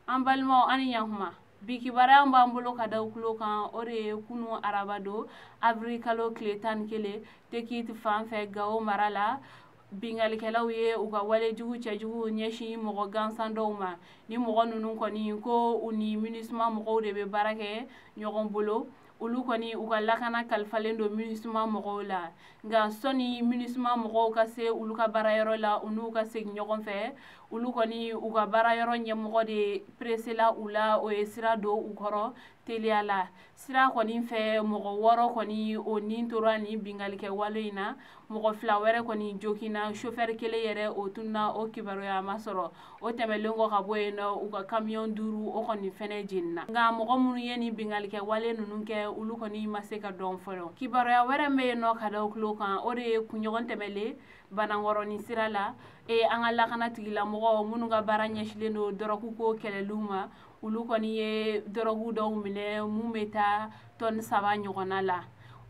An balimaw, an ni ɲakuma. Bi kibaruya b'an bolo ka da kulo kan, o de ye kunu araba don, avril kalo tile 11, Tekiti fan fɛ, Gawo mara la, bingalikɛlaw ye u ka walejugu cɛjugu ɲɛsin mɔgɔ gansan dɔw ma. Ni mɔgɔ ninnu kɔni ko u ni MINUSMA mɔgɔw de bɛ baara kɛ ɲɔgɔn bolo, olu kɔni u ka lakana kalifalen don MINUSMA mɔgɔw la. Nka sɔnni MINUSMA mɔgɔw ka se olu ka baarayɔrɔ la, u n'u ka segin ɲɔgɔn fɛ, olu kɔni u ka baarayɔrɔ ɲɛmɔgɔ de peresela u la, o ye sira don u kɔrɔ teliya la. Sira kɔni fɛ, mɔgɔ 6 kɔni o nin tora nin bingalikɛ wale in na, mɔgɔ 2 wɛrɛ kɔni joginna, chauffeur kelen yɛrɛ o tununa, o kibaruya ma sɔrɔ. O tɛmɛlen kɔ ka bɔ yen nɔ, u ka camion 5 o kɔni fɛnɛ jenina. Nka mɔgɔ minnu ye nin bingalikɛ wale ninnu kɛ, olu kɔni ma se ka dɔn fɔlɔ. Kibaruya wɛrɛ min bɛ yen nɔ ka da tulo kan, o de ye kunɲɔgɔn tɛmɛlen Banankɔrɔnin sira la, an ka lakana tigilamɔgɔw minnu ka baara ɲɛsilen don dɔrɔgu ko kɛlɛliw ma, olu kɔni ye dɔrɔgu dɔw minɛ mun bɛ taa tɔni 3 ɲɔgɔnna la.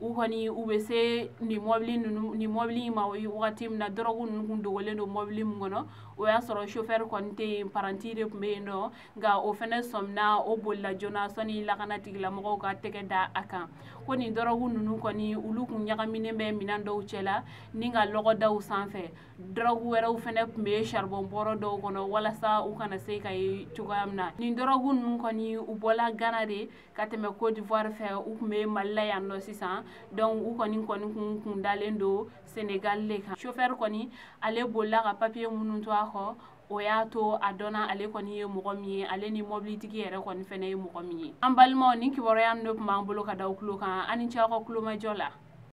U kɔni u bɛ se nin mɔbili ninnu, nin mɔbili in ma wagati min na, dɔrɔgu ninnu kun dogolen don mɔbili min kɔnɔ, o y'a sɔrɔ chauffeur kɔni tɛ yen, paranti de tun bɛ yen nɔ. Nka o fɛnɛ sɔmina, o bolila joona sɔnni lakana tigilamɔgɔw ka tɛgɛ da a kan. Ko nin dɔrɔgu ninnu kɔni, olu kun ɲagaminen bɛ minɛn dɔw cɛ la ni ka lɔgɔdaw sanfɛ. Dɔrɔgu wɛrɛw fɛnɛ tun bɛ charbon bɔrɔ dɔw kɔnɔ walasa u kana se ka ye cogoya min na. Nin dɔrɔgu ninnu kɔni, u bɔla Ghana de ka tɛmɛ Côte d'Ivoire fɛ, u tun bɛ Mali la yan nɔ sisan. Donc u kɔni kun dalen don Sénégal de kan. Chauffeur kɔni ale bolila ka papier minnu to a kɔ, o y'a to a dɔnna ale kɔni ye mɔgɔ min ye, ale ni mobilitigi yɛrɛ kɔni fɛnɛ ye mɔgɔ min ye. An balimaw, nin kibaruya ninnu de tun b'an bolo ka da aw tulo kan. An ni ce aw ka kulomajɔ la.